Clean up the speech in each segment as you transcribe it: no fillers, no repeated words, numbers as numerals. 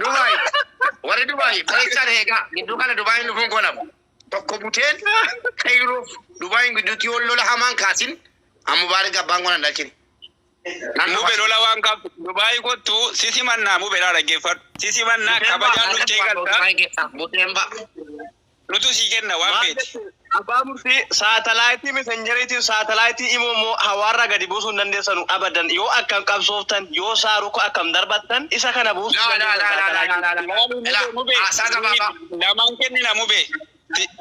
Dubaay warri Dubaay bareechaan eegaa gidduu kana Dubaayin dhufuun koo nafu. Tokko buteen Kayroof Dubaayin gidduutti yoo lola hamaan kaasin amma Mubaarik abbaan koo nan dhalchine. Nan Mube dhufa. lola waan qabdu Dubaay kottu si simannaa mube laa dhaggeeffadhu. Si simannaa Buteen ba'a kabajaan harka nutti duwwaan eegalta Dubaay keessaa buteen ba'a. nutu sii kenna waan Maal feeti. jette abbaa murtii saatalaayitii mesenjeriitiin saatalaayitii imoo immoo hawaarraa gadi buusuu hin dandeessanu abadan yoo akkam qabsooftan yoo saaruka akkam darbattan isa kana buusuu hin Laa laa dandeessan laa laa laa saatalaayitii. laa laa laa. Laalu mube Ilaa mube haasaa gabaabaa. lamaan kennina mube.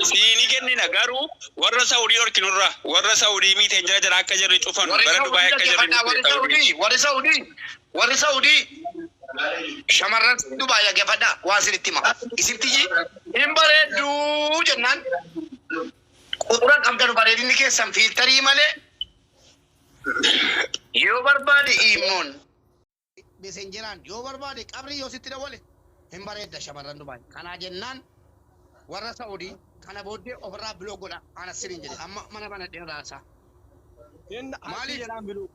Siini kennina garuu warra Saudii dhorkinurra warra Saudii miiteen jira jira akka jirri cufanu Warri gara Saudii Dubaay akka jirri dhaggeeffadhaa nutti warri Saudii. Saudii warri Saudii warri Saudii shamarran Dubaay dhaggeeffadhaa waan isinitti hima. Isinti hin bareedduu jennaan quxuran qabdanu bareedinni keessan fiiltarii malee yoo barbaade immoon mesenjeraan yoo barbaade qabrii yoo sitti dawwale hin bareedda shamarran Dubaay. Kanaa jennaan warra Saudii kana booddee ofirraa biloo godha ana siriin jedhe amma mana mana dheeraasaa. Harki Maaliif jedhaan biluu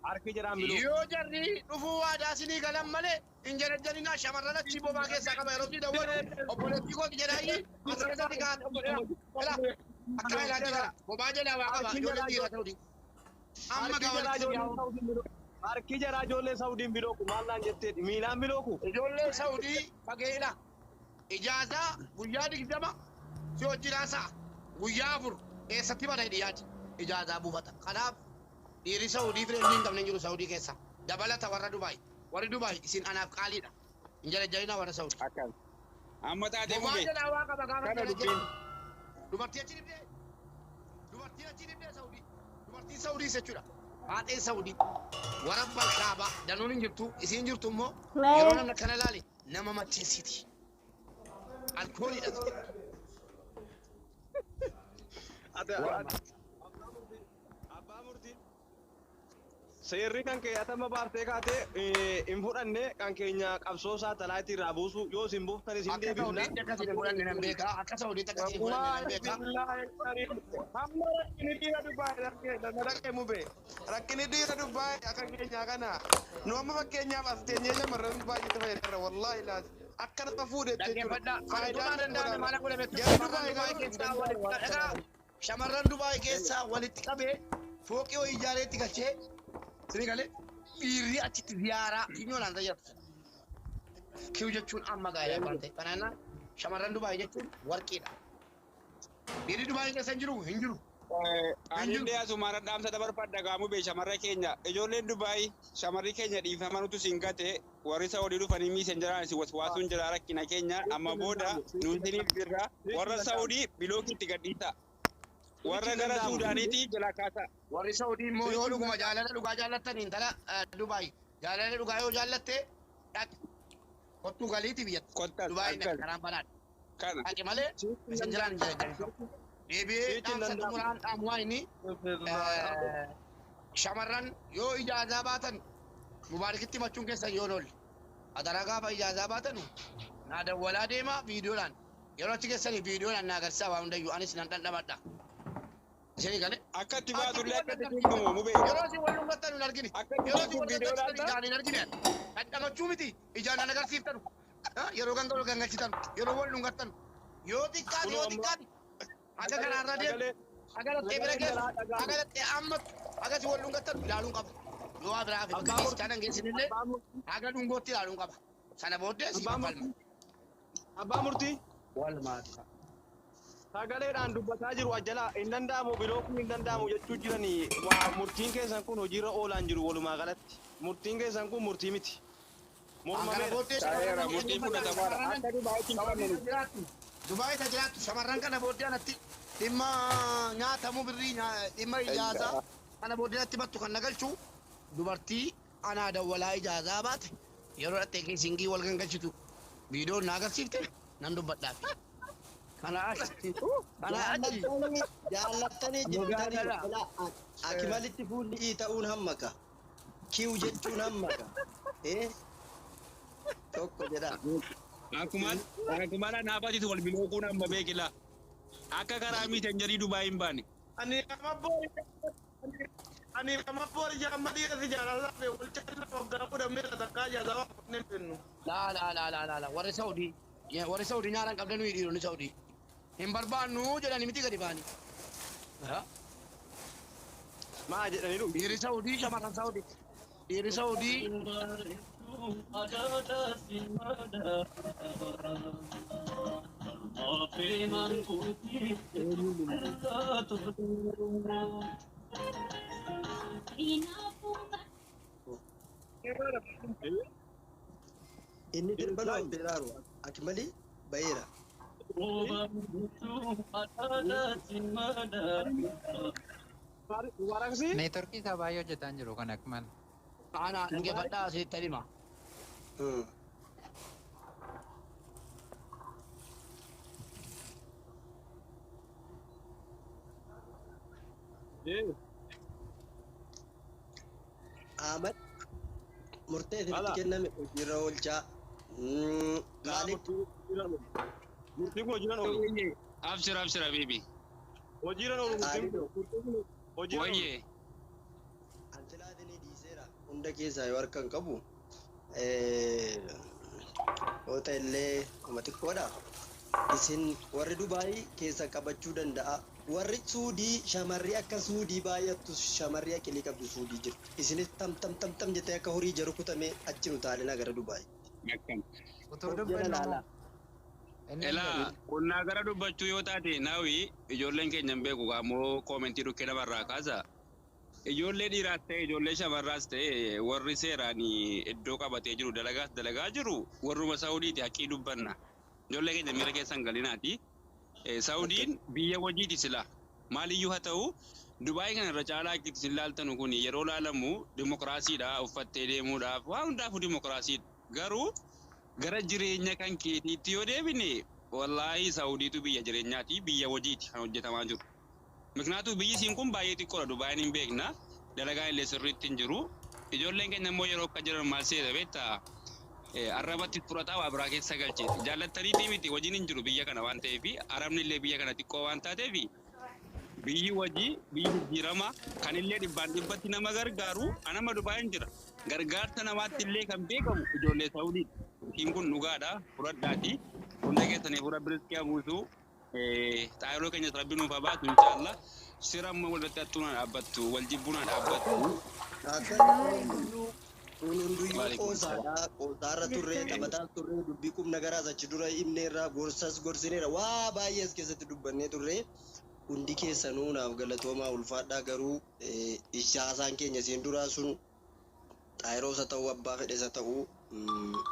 harki jedhaan biluu. yoo jarri dhufuu waadaa sinii galan malee hin jarajjarinaa shamarran achii bobaa keessaa qaba yeroo si dawwalu obboleettii kooti jedhaayi as keessatti kaa'an ila akkana ilaalchi kana bobaa jalaa waa qaba Harki ijoolleen jaraa dhiira ta'uti amma harki gaa jaraa walitti ijoollee yaa'u Saudiin bilooku. Harki jaraa ijoollee Saudiin bilooku maal naan jetteeti miilaan bilooku. ijoollee Saudii fageedha ijaazaa guyyaa 20 si wajjin haasa'a guyyaa 4 eessatti bara hidhiyaati ijaazaa buufata kanaaf dhiirri Saudii fireenni hin qabne hin jiru Saudii keessa dabalata warra Dubaay warri Dubaay isin anaaf qaaliidha hin jarajjarinaa warra Saudii. Akkas. Amma taatee Bobaa mube jalaa waa qaba gaafa kana jala dubbiin. jedhu. Dubartii achi dhibdee. Dubartii achi dhibdee Saudii. Dubartiin Saudii jechuudha. Faaxeen Saudii. Warabba kaaba danuun hin jirtu isiin jirtu immoo yeroo namni akkana ilaale nama macheessiti. Alkooliidha. Abbaa murtii seerri kan kee atama baaftee kaatee hin fudhanne kan keenya qabsoo saatalaayitii irraa buusu yoo isin buuftan isin Akka deebifna. Saudiitti akkasiin hin fudhanne nan beeka. Akka Saudiitti akkasiin hin fudhanne nan beeka. Hamma rakkini dhiira Dubaay dhaqee mube. Rakkini dhiira Dubaay akka keenyaa kana. Nu amma fakkeenyaaf as teenyee shamarran baay'eetti fayyadamarra wallaahi laati. Akka nama fuudhetti jechuudha. Dhaggeeffadhaa. Ani Faayidaa duraa inni danda'ame maal akka godhame Jarri shamarran Dubaay Dubaay garuu keessaa walitti dhagaa. Shamarran Dubaay keessaa walitti qabee fooqii wayii ijaareetti galchee sini galee dhiirri achitti ziyaaraa finyoonaan tajaajiltu. Kiw jechuun amma gaa'ela waan ta'e. Kanaaf shamarran Dubaay jechuun warqiidha. Dhiirri Dubaay keessa hin jiru hin jiru. Hin jiru. Anillee asumaan dhaamsa dabarfadha gaa mube shamarra keenya ijoolleen Dubaay shamarri keenya dhiifama nutu sin gate warri Saudii dhufanii miisen jiraan isin waswaasuun jira rakkina keenya amma booda nu isiniif jirra warra Saudii bilookiitti gadhiisa warra gara Suudaaniitii jala kaasa. Warri Saudii immoo yoo dhuguma jaalala dhugaa jaallattan intala Dubaay jaalala dhugaa yoo jaallatte dhaqi kottuu galiiti biyyatti. Kottas Dubaay dhaqi akkas karaan banaadha. kana. Dhaqi malee isin jiraan hin jira. Deebi'ee Sichi hin dhaamsa danda'amu. xumuraan dhaamu inni shamarran yoo ijaazaa baatan Mubaarikitti himachuun keessan yoo oolle. Adaraa gaafa ijaazaa baatanu naa dawwalaa deemaa viidiyoodhaan yeroo achi keessanii viidiyoodhaan naa agarsiisaa waa hundayyuu anis nan dhandhamadha. Isinii galee Akka itti achitti baatullee wal akka itti dadhabsiisan tuufamu mube. yeroo isin wal dhungattan hin argine Akka itti yeroo isin tuufu wal viidiyoo gangalchitan laalta. ijaan hin argine dhandhamachuu miti ijaan nan agarsiiftanu yeroo gangalu gangalchitan yeroo wal dhungattan yoo xiqqaate Kunoo yoo amma xiqqaate haga karaarra deemu sagalee haga lattee bira sagaleen geessu jalaa haga dhaga'amu. lattee amma haga si wal dhungattan ilaaluun qaba yoo waa biraa hafe bakka Abbaa ciisichaa murtii nan geessinillee abbaa murtii haga dhungootti ilaaluun qaba sana booddee abbaa siifan falma. murtii abbaa murtii Walumaatu. sagaleedhaan dubbataa jiru ajjala hin danda'amu bilookuun hin danda'amu jechuu jiranii waa murtiin keessan kun hojiirra oolaan jiru walumaa galatti murtiin keessan kun murtii miti An kana mormameera. booddee Ta'eera shamarran murtiin dhaggeeffadhaa fudhatamaadha. shamarran Akka Dubaayitti hin Saudii qabne ta nuti. jiraattu Dubaay ta jiraattu shamarran kana booddee anatti dhimma nyaatamuu birrii dhimma ijaazaa kana booddee natti battu kan nagalchu dubartii anaa dawwalaa ijaazaa baate yeroo dhattee keessingii wal gangalchitu viidiyoon na agarsiifte nan dubbadhaaf. Kana achi kana achi Jaallattanii jaallattanii jibbitanii Mugaadala. ilaa akimalitti fuulli ii ta'uun hammaka. Kiw jechuun hammaka. Eh tokko jedha. Akkuma akkuma naafatitu wal bilookuun amma beekila. Akka karaa miisenjarii Dubaay hin baane. Ani nama boori. Ani amma boori amma dhiira si jaalala fi wal caalaa waggaa kudha meeqa takkaa jaalala fudhannee bennu. Laa laa laa laa laa laa warri Saudii warri Saudii nyaara hin qabdan nuyi dhiironni Saudii. Hin barbaannu jedhanii miti gadi ba'anii. Maa jedhanii dhufu. Dhiirri Saudii shamarran Saudii. Dhiirri Saudii Inni sirba nu affeeraaru Akmali baheera. Mubaarak si? Neetworkii isaa baay'ee hojjetaa hin jiru kan Akmal. Ana dhaggeeffadhaa asitti hima. Ahmad murtee isinitti kenname hojiirra oolchaa. Kaalid Murtiin kun hojiirra oolu. Abshir abshir habibi. Hojiirra oolu murtiin kun. Hojiirra oolu. Wayyee. Antilaatinii dhiiseera. Hunda keessaa yoo harka hin qabu. Yoo ta'e illee kuma xiqqoodha. Isin warri Dubaayii keessa qabachuu danda'a. Warri Suudii shamarri akka Suudii baay'attu shamarri aqilii qabdu Suudii jirti. Isinis tam tam tam tam jettee akka horii jaru kutamee achi nu taalina gara Dubaayii. Akkam. Utuu Of jala dubbannu laalaa. inni hin Elaa jedhu. qonnaa gara dubbachuu yoo taate naawi ijoolleen keenya hin beeku ammoo koomentii dhukkee namarraa kaasa. Ijoollee dhiiraas ta'e ijoollee shamarraas ta'e warri seeraan iddoo qabatee jiru dalagaas dalagaa jiru warruma Saawudiiti haqii dubbanna. Ijoollee keenya miira keessan galinaati. Saawudiin biyya hojiiti sila. Maaliyyuu haa ta'u Dubaayii kana irra caalaa itti isin laaltanu kun yeroo laalamu dimokiraasiidha uffattee deemuudhaaf waa hundaafuu dimokiraasiidha. Garuu gara jireenya kan keetiitti yoo deebine wallaahi Saawudiitu biyya jireenyaati biyya hojiiti kan hojjetamaa jiru. Miknyaatu biyyi isiin kun baay'ee xiqqoodha Dubaayin hin beekna dalagaan illee sirriitti hin jiru. Ijoolleen keenya immoo yeroo akka jiran maal seeta beektaa arrabatti fudhataa waa biraa keessa galche jaallattaniitii miti hojiin hin jiru biyya kana waan ta'eef arabni illee biyya kana xiqqoo waan taateef biyyi hojii biyyi jijjiirama kan illee dhibbaan dhibbatti nama gargaaru anama Dubaayin jira gargaarsa namaatti illee kan beekamu ijoollee Saawudii isiin kun dhugaadha fudhadhaati hunda keessanii fura biriskee buusu xaayiroo keenyas rabbi nuuf haa baasu inshaallah sira amma walirratti hattuun dhaabbattu wal jibbuun dhaabbattu. Akka kun hunduyyuu Waalaikum salaam. qoosaadha. Qoosaarra turre, taphataa turre, dubbii qubna garaas achi dura himneerra, gorsas gorsineerra, waa baay'ee as keessatti dubbannee turre. Hundi keessanuu naaf galatoomaa ulfaadhaa garuu ishaasaan keenya isiin duraa sun xaayiroos haa ta'uu abbaa fedhes haa ta'uu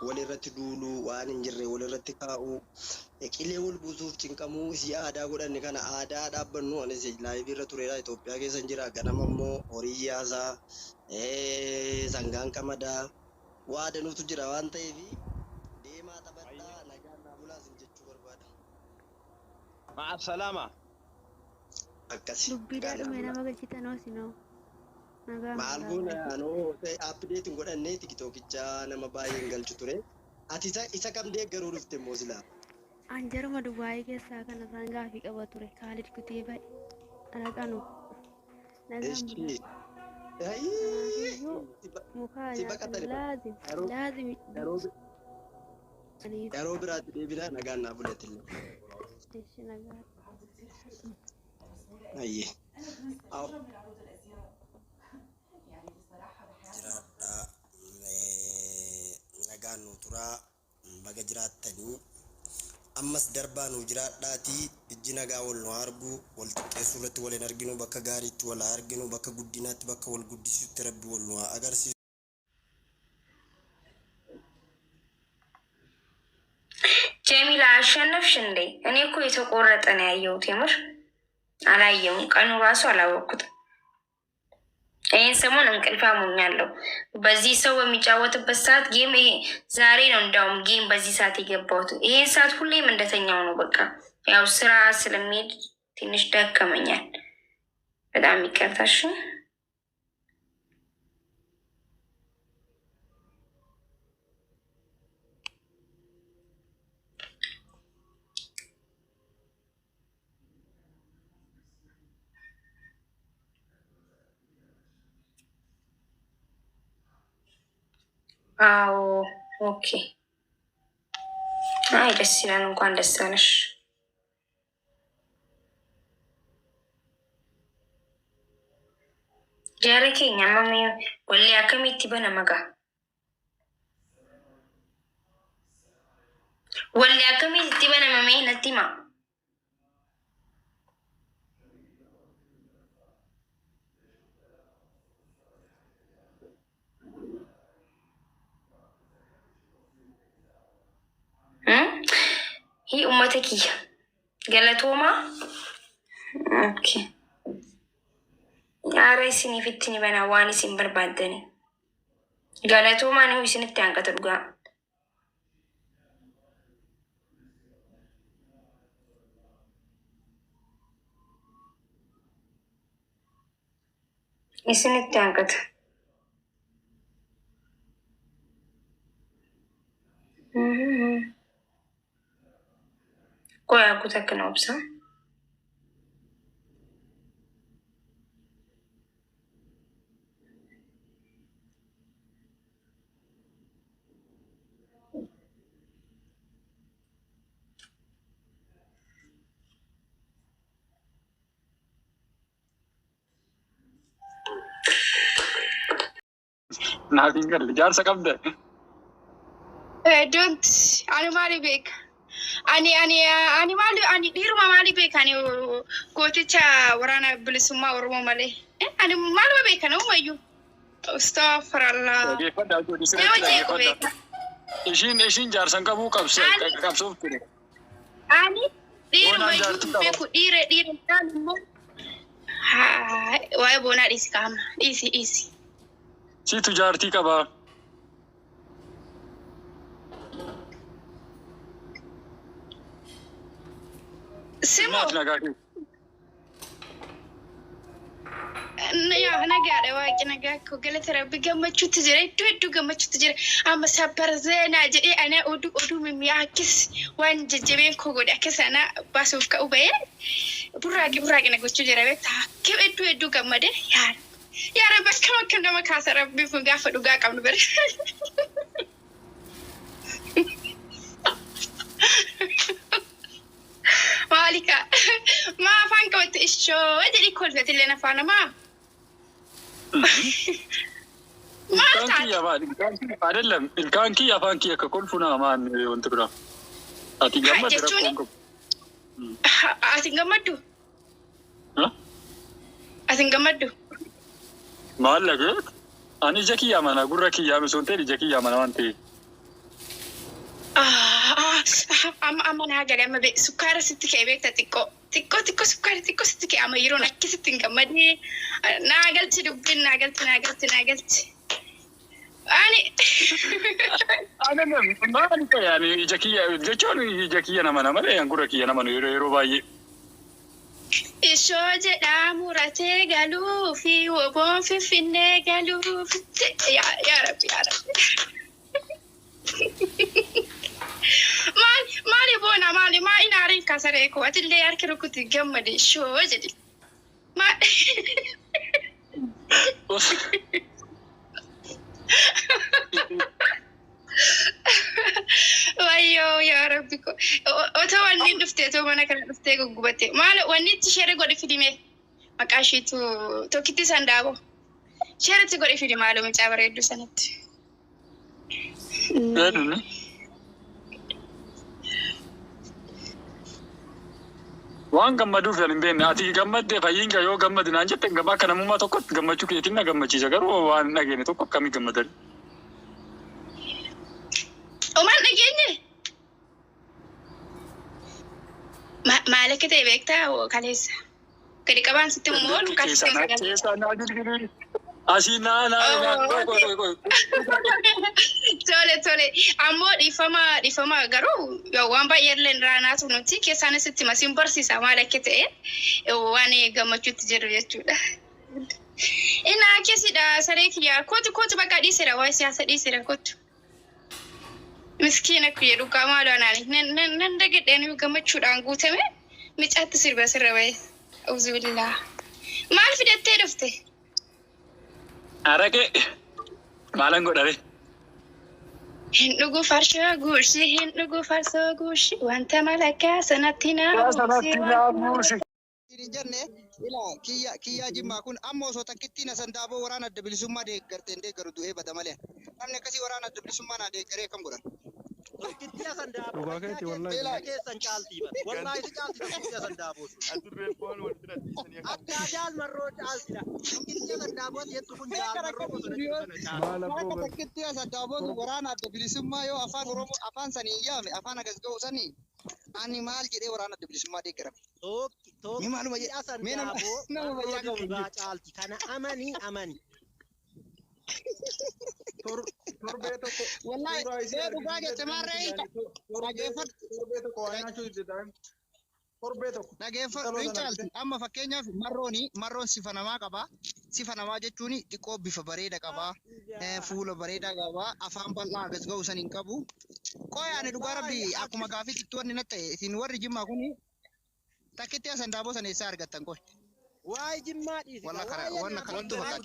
walirratti duuluu waan hin jirre walirratti kaa'uu qilee wal buusuuf cinqamuu isii aadaa godhanne kana aadaa dhaabbannu anis laayivii irra tureera Itoophiyaa keessa hin jira ganama immoo horii yaasaa sangaan qamadaa waa danuutu jira waan ta'eef deemaa taphadhaa nagaan naa bulaa isin jechuu barbaada. Ma'a salaama. Akkasi Dubbiidhaa nagaan naa dhume bulaa. nama galchitanoo sinoo. Nagaa Maal nagaa goona galata. anoo apdeet hin godhanne tiktookicha nama baay'ee hin galchu ture. Ati isa kam deeggaruu dhufte immoo silaa? An jaruma Dubaayii keessaa kana isaan gaafii qaba ture. Kaalid kutee ba'e. Alaqanu. Nagaan Eshi. bulaa. Ayii. Kanaafiyyuu mukaa Si nyaatan baqatani laazim yeroo laazim yeroo aniif yeroo biraatti deebinaa nagaan naa buletillee. ishi nagaa. Ayyee. Aw. Jiraadhaa. Nagaan nuu turaa baga jiraattanii ammas darbaa nuu jiraadhaatii ijji nagaa wal nu argu wal xiqqeessuu irratti wal hin arginu bakka gaariitti wal haa arginu bakka guddinaatti bakka wal guddisuutti rabbi wal nu haa agarsiisu. ጀሚላ አሸነፍሽ እንዴ? እኔ እኮ የተቆረጠ ነው ያየሁት። የምር አላየሁም። ቀኑ ራሱ አላወቅኩትም። ይህን ሰሞን እንቅልፍ አሞኛለሁ። በዚህ ሰው በሚጫወትበት ሰዓት ጌም ይሄ ዛሬ ነው እንዳውም ጌም በዚህ ሰዓት የገባሁት። ይሄን ሰዓት ሁሌም እንደተኛው ነው። በቃ ያው ስራ ስለሚሄድ ትንሽ ደከመኛል። በጣም ይቅርታሽ። አዎ okay። አይ ደስ ይላል። እንኳን ደስ አለሽ። Jaarri keenya amma mee wallee akkamitti banama gaa? Wallee akkamitti banama mee natti himaa? Hii uummata kiyya. Galatoomaa. Okay. Haara isiniif itti ni banaa waan isin barbaaddani. Galatoomaa ni isinitti hanqata dhugaa. Isinitti hanqata. Qoy akkuma akkana obsa. Naaf hin galle jaarsa qabda. Don't ani maali beeka? Ani maali ani dhiiruma maali beeka ani gooticha waraana bilisummaa Oromoo malee. Ani maaluma beeka namumayyuu. Astaghfirullah. Dhaggeeffadhaa ijoollee Nama sirriitti jeequ dhaggeeffadhaa. beeka. Ishiin jaarsa hin qabuu Ani qabsoof ture. ani Boonaan dhiiruma iyyuu jaartii qaba. beeku dhiira dhiira kaan immoo haa waa'ee boonaa dhiisi qaama dhiisi dhiisi. Siitu jaartii qabaa. Simoo Naaf nagaa kee. Yaa nagaadha waaqi nagaa koo galata rabbi gammachuutti jira iddoo hedduu gammachuutti jira amma sabbar zeenaa jedhee ana oduu oduu mimmi'aa akkas waan jajjabeen koo godhe akkas ana baasuuf ka'u ba'ee burraaqi burraaqi na gochuu jira beektaa akkam hedduu hedduu gammade yaa yaa rabbi akkam akkam nama kaasa rabbi kun gaafa dhugaa qabnu bira. Maalika maa afaan qabatte ishoo jedhii kolfate illee afaan namaa maal Ilkaan taate? kiyya maal? Ilkaan kiyya አይደለም ilkaan kiyya afaan kiyya akka kolfu naa maan wanti biraa. Ati gammade Jechuun rakkoon qabu. ati hin gammaddu? Ha? Ati hin gammaddu? Maal lagee? Ani ija kiyya amana gurra kiyya osoo hin ta'in ija kiyya amana waan ta'eef. Amma amma naa gale amma sukkaara sitti ka'e beekta xiqqoo xiqqoo xiqqoo sukkaara xiqqoo sitti ka'e amma yeroon akkasitti hin gammadee naa galchi dubbiin naa galchi naa galchi naa galchi. Ani አይደለም maal ta'e ani ija kiyya jechuun ija kiyya nama malee an gurra kiyya nama yeroo yeroo baay'ee. Ishoo jedhaa muratee galuu fi woboon finfinnee galuu yaa yaa rabbi yaa rabbi. Maal maali boona maali maa inni aariin kaasaree koo atillee harki rukuti gammade ishoo jedhi. Maal Wayyoo yaa rabbi ko otoo wanni dhuftee otoo mana kana dhuftee guggubatte maal wanni itti share godhi fidime maqaa isheetu tokkitti san daabo share itti godhi fidi maaloo mucaa bareedduu sanatti. Eenyuun? Waan gammaduuf kan hin beekne ati gammaddee fayyiin yoo gammadi naan jette akka namummaa tokkotti gammachuu keetiin na gammachiisa garuu waan hin dhageenye tokko akkamii gammadan? Omaan dhageenye? Maal akka ta'e beektaa kaleessa? Gadi qabaan sitti immoo ol Keessa kaasitee naa sagal. keessa naa girgirii asii naa naa naa qoy qoy qoy. Tole tole ammoo dhiifama dhiifama garuu yoo waan baay'ee illee irraa naatu nuti keessaanis itti masiin barsiisa maal akka ta'e waan gammachuutti jiru jechuudha. Inni akkasidha saree kiyya kootu kootu bakka dhiiseera waa'ee siyaasa dhiiseera kootu. Miskiina kiyya dhugaa maaloo anaani nan dagadheen gammachuudhaan guutame micaatti sirba sirra ba'e. Auzubillah. Maal fidattee dhufte? Araqee maalan godhare? Hin dhugu farshoo guushi, hin dhugu farsoo guushi, wanta malakkaa sanatti naa Sanatti buusi. naa buusi. Hin jenne ilaa kiyya kiyyaa jimmaa kun amma osoo takkittiin Hasan Daaboo waraana adda bilisummaa deeggarteen deeggaru du'ee bada malee namni akkasii waraana adda bilisummaa naa deeggaree akkam godhan. Tokkittii Hasan Daaboo Dhugaa fayyaa keeti wallahi. Ilaa keessan keessan caaltii bara. Wallahi si caalti tokkittii Hasan Daaboo sun. Addaa jaal marroo caaltidha. Tokkittii Hasan Daaboo jettu kun jaal marroo bosona jiru sana caalti. Maal abboo Akka bar. takkittii Hasan Daaboo waraana adda bilisummaa yoo afaan Oromoo afaan sanii hin yaame afaan agas ga'u sanii ani maal jedhee waraana adda bilisummaa deeggarame. Mee maaluma Tokkittii jedhe Hasan mee nama Daaboo nama marroo fayyaa qabu hin dhugaa jiru. caalti. Kana amani amani. Torbee tokko Wallahi suuraa isii ee dhugaa argisiisee jette maarree hiika dhageeffadhu. torbee tokko waa nyaachuu didde daa'imni. Torbee tokko. Dhageeffadhu Intaloo hin sana caalti. argite. Amma fakkeenyaaf marrooni marroon sifa namaa qaba. Sifa namaa jechuun xiqqoo bifa bareeda qaba. Fuula bareedaa qaba. Afaan bal'aa agas ga'u san hin qabu. Qoy ani dhugaa rabbi Wallahi akkuma gaafii xiqqoo wanni natti ta'e isin warri jimmaa kuni takkitti Hasan Daaboo sana eessaa argattan qoy. Waa'ee jimmaa dhiisi. Walla Waa'ee kana wanna kanattu afaan fakkaata.